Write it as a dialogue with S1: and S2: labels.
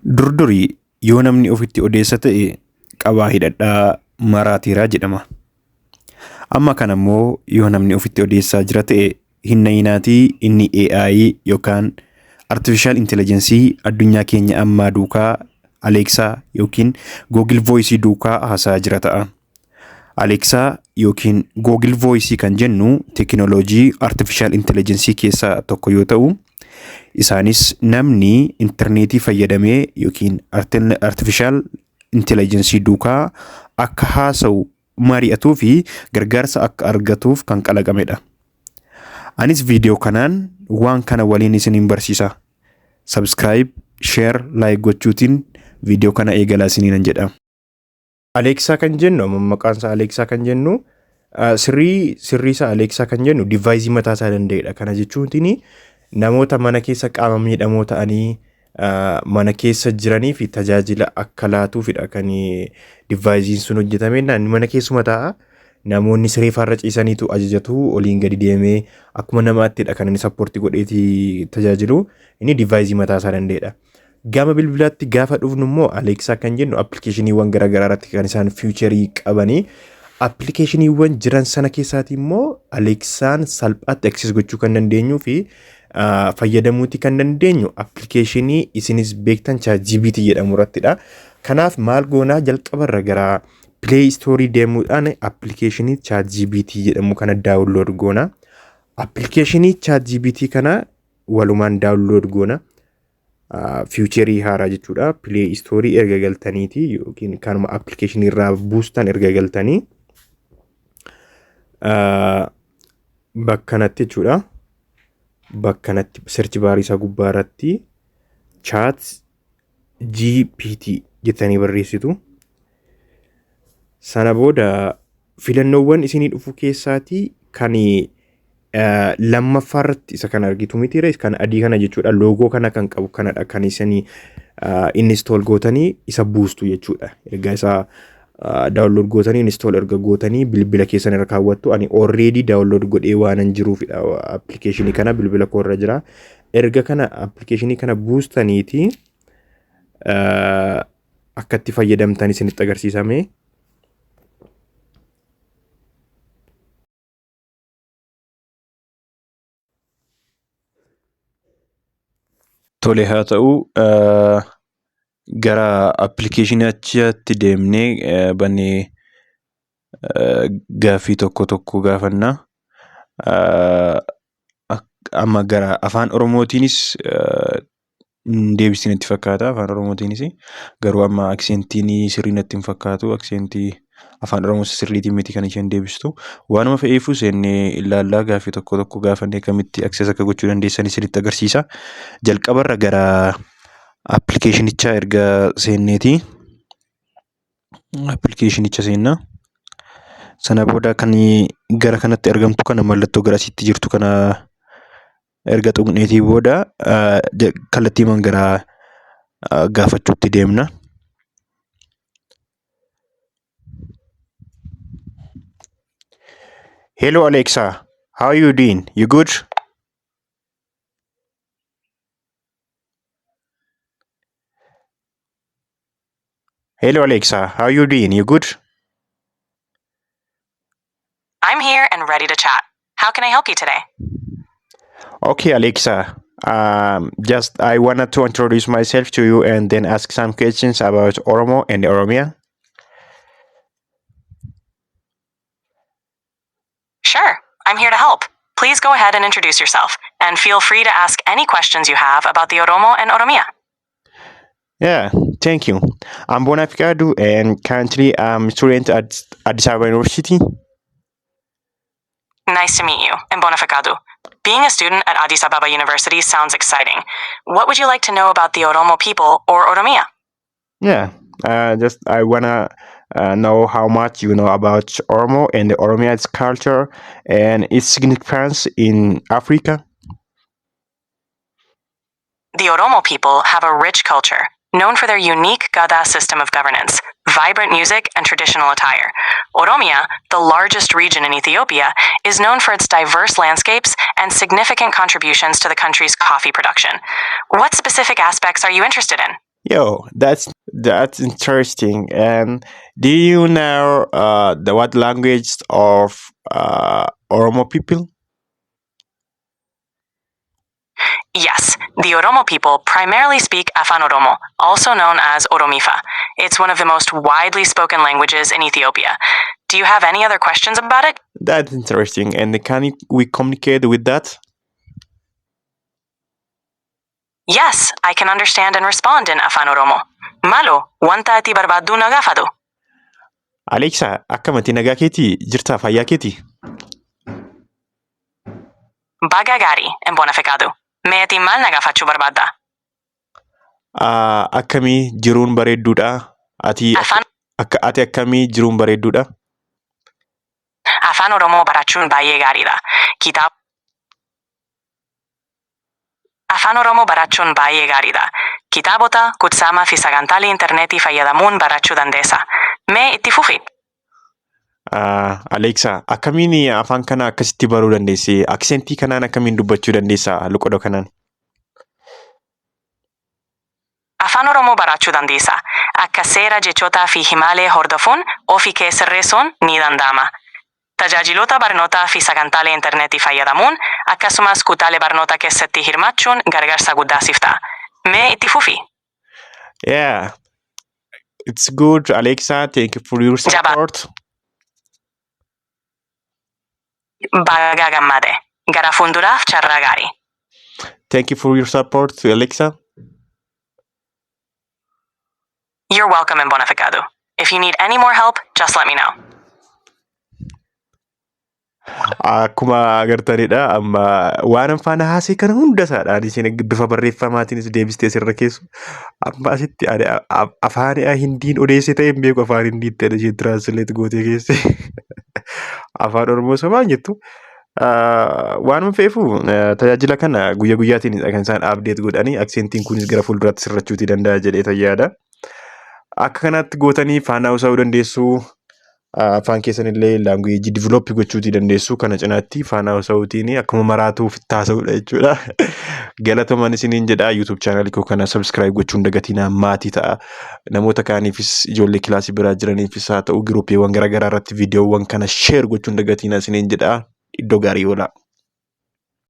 S1: Dur durii yoo namni ofitti odeessa ta'e qabaa hidhadhaa maraateera jedhama. Amma kana immoo yoo namni ofitti odeessaa jira ta'e hin na'inaatii inni AI yookaan Artificial Intelligence addunyaa keenya ammaa duukaa Alexa yookiin Google Voice duukaa haasa'aa jira ta'a. Alexa yookiin Google Voice kan jennu teekinooloojii Artificial Intelligence keessaa tokko yoo ta'u, isaanis namni intarneetii fayyadamee yookiin Artificial Intelligence duukaa akka haasa'u, mari'atuu fi gargaarsa akka argatuuf kan qalaqamedha. Anis viidiyoo kanaan waan kana waliin isiniin barsiisa. Subscribe, share, like gochuutiin viidiyoo kana eegalaa isiniinan jedha. Aleeksaa kan jennu amma maqaan isaa Aleeksaa kan jennu sirrii sirrii isaa Aleeksaa kan jennu divaayizii mataa isaa danda'edha. Kana jechuun namoota mana keessa qaama miidhamoo ta'anii mana keessa jiranii fi tajaajila akka laatuufidha kan divaayiziin sun hojjetame. Inni mana keessuma taa'a. Namoonni siree faarra ciisaniitu ajajatu oliin gadi deemee akkuma namaattidha kan inni sappoortii godheeti tajaajilu. Inni divaayizii mataa isaa danda'edha. Gama bilbilaatti gaafa dhufnu immoo Aleeksaa kan jennu appilikeeshiniiwwan garaagaraa irratti kan isaan fiicharii qabanii. Appilikeeshiniiwwan jiran sana keessaati immoo Aleeksaan salphaatti access gochuu kan dandeenyuu fi fayyadamuuti kan dandeenyu appilikeeshinii isinis beektan ChatGPT jedhamu irrattidha. Kanaaf maal goonaa jalqabarra gara Play Store deemuudhaan appilikeeshinii ChatGPT jedhamu kana download goona. Appilikeeshinii ChatGPT kana walumaan download goona. Fiicharii haaraa jechuudha. Play Store erga galtaniiti yookiin kanuma appilikeeshinii irraa buustan erga galtanii bakkanatti jechuudha. Bakkanatti search baarii isaa gubbaa irratti chat GPT jettanii barreessitu. Sana booda filannoowwan isinii dhufu keessaatii kan lammaffaa irratti isa kan argitu miti kan adii kana jechuudha. Loogoo kana kan qabu kanadha kan isinii install gootanii isa buustu jechuudha. Erga isa download gootanii install erga gootanii bilbila keessan irra kaawwattu. Ani already download godhee waanan jiruufidha appilikeeshinii kana bilbila koo irra jira. Erga kana appilikeeshinii kana buustaniiti akka itti fayyadamtan isinitti agarsiisame. Tole haa ta'u gara appilikeeshinichaatti deemnee bannee gaaffii tokko tokko gaafanna. Amma gara afaan Oromootiinis deebisti natti fakkaata afaan Oromootiinis. Garuu amma akseentiin sirrii natti hin fakkaatu. Akseentii afaan Oromoo sirriitiin miti kan isheen deebistu. Waanuma fe'eefuu seennee ilaallaa gaaffii tokko tokko gaafannee akkamitti aksees akka gochuu dandeessan isinitti agarsiisa. Jalqabarra gara appilikeeshinichaa erga seenneeti. Appilikeeshinicha seenna. Sana booda kan gara kanatti argamtu kana mallattoo gara asitti jirtu kana erga tuqneetii booda kallattiimaan gara gaafachuutti deemna. Hello Alexa, how are you doing? You good? Hello Alexa, how are you doing? You good?
S2: I'm here and ready to chat. How can I help you today?
S1: Okay, Alexa. Just I wanted to introduce myself to you and then ask some questions about Oromo and Oromia.
S2: Sure, I'm here to help. Please go ahead and introduce yourself, and feel free to ask any questions you have about the Oromo and Oromia.
S1: Yeah, thank you. I'm Bona Fikadu and currently I'm a student at Addis Ababa University.
S2: Nice to meet you, Mbona Fikadu. Being a student at Addis Ababa University sounds exciting. What would you like to know about the Oromo people or Oromia?
S1: Yeah, just I wanna know how much you know about Oromo and the Oromia's culture and its significance in Africa.
S2: The Oromo people have a rich culture, known for their unique Gada system of governance, vibrant music, and traditional attire. Oromia, the largest region in Ethiopia, is known for its diverse landscapes and significant contributions to the country's coffee production. What specific aspects are you interested in?
S1: Yo, that's interesting. And do you know the what language of Oromo people?
S2: Yes, the Oromo people primarily speak Afan Oromo, also known as Oromifa. It's one of the most widely spoken languages in Ethiopia. Do you have any other questions about it?
S1: That's interesting. And can we communicate with that?
S2: Yes, I can understand and respond in Afan Oromo. Malo, wanta ati barbaaddu na gaafadhu.
S1: Alexa, akkam ati nagaa keetii jirtaa fayyaa keetii?
S2: Baga gaarii, and fekadu. Mee ati maal na gaafachuu barbaadda?
S1: Akkamii jiruun bareedduudha? Ati
S2: Afaan
S1: akka ati akkamii jiruun bareedduudha?
S2: Afaan Oromoo barachuun baay'ee gaariidha. Kitaaba Afaan Oromoo barachuun baay'ee gaariidha. Kitaabota, kutsaamaa fi sagantaalee intarneetii fayyadamuun barachuu dandeessa. Mee itti fufi.
S1: Alexa, akkamiin afaan kana akkasitti baruu dandeesse? Accentii kanaan akkamiin dubbachuu dandeessa loqoda kanaan?
S2: Afaan Oromoo barachuu dandeessa. Akka seera jechootaa fi himaalee hordofuun ofii kee sirreessuun ni danda'ama. Tajaajiloota barnootaa fi sagantaalee intarneetii fayyadamuun akkasumas kutaalee barnoota keessatti hirmaachuun gargaarsa guddaa siif ta'a. Mee itti fufi.
S1: Yeah, it's good, Alexa. Thank you for your
S2: Jabaa.
S1: support.
S2: Baga gammade. Gara fuulduraaf carraa gaarii.
S1: Thank you for your support, Alexa.
S2: You're welcome in Bonafecadu. If you need any more help, just let me know.
S1: Akkuma agartanidha amma waan faana haasee kana hunda isaadhaan isheen bifa barreeffamaatiinis deebistee sirra keessu amma asitti ani afaan Hindiin odeessee ta'e hin beeku, afaan Hindiitti ani isheen translate gootee keesse, afaan Oromoo somaan jettu. Waanuma fe'eefu tajaajila kana guyya guyyaatiin kan isaan update godhanii accentiin kunis gara fuulduraatti sirrachuutii danda'a jedhee tayyaada. Akka kanatti gootanii faana haasa'uu dandeessu. Afaan keessan illee language develop gochuutii dandeessu. Kana cinaatti faana haasa'uutiin akkuma maraatuuf itti haasa'uudha jechuudha. Galatoman isiniin jedha. YouTube channelii koo kana subscribe gochuun dagatinaa, maatii ta'a. Namoota kaaniifis, ijoollee kilaasii biraa jiraniifis haa ta'u, groupiiwwan garaagaraa irratti viidiyoowwan kana share gochuun dagatinaa isiniin jedha. Iddoo gaarii oolaa.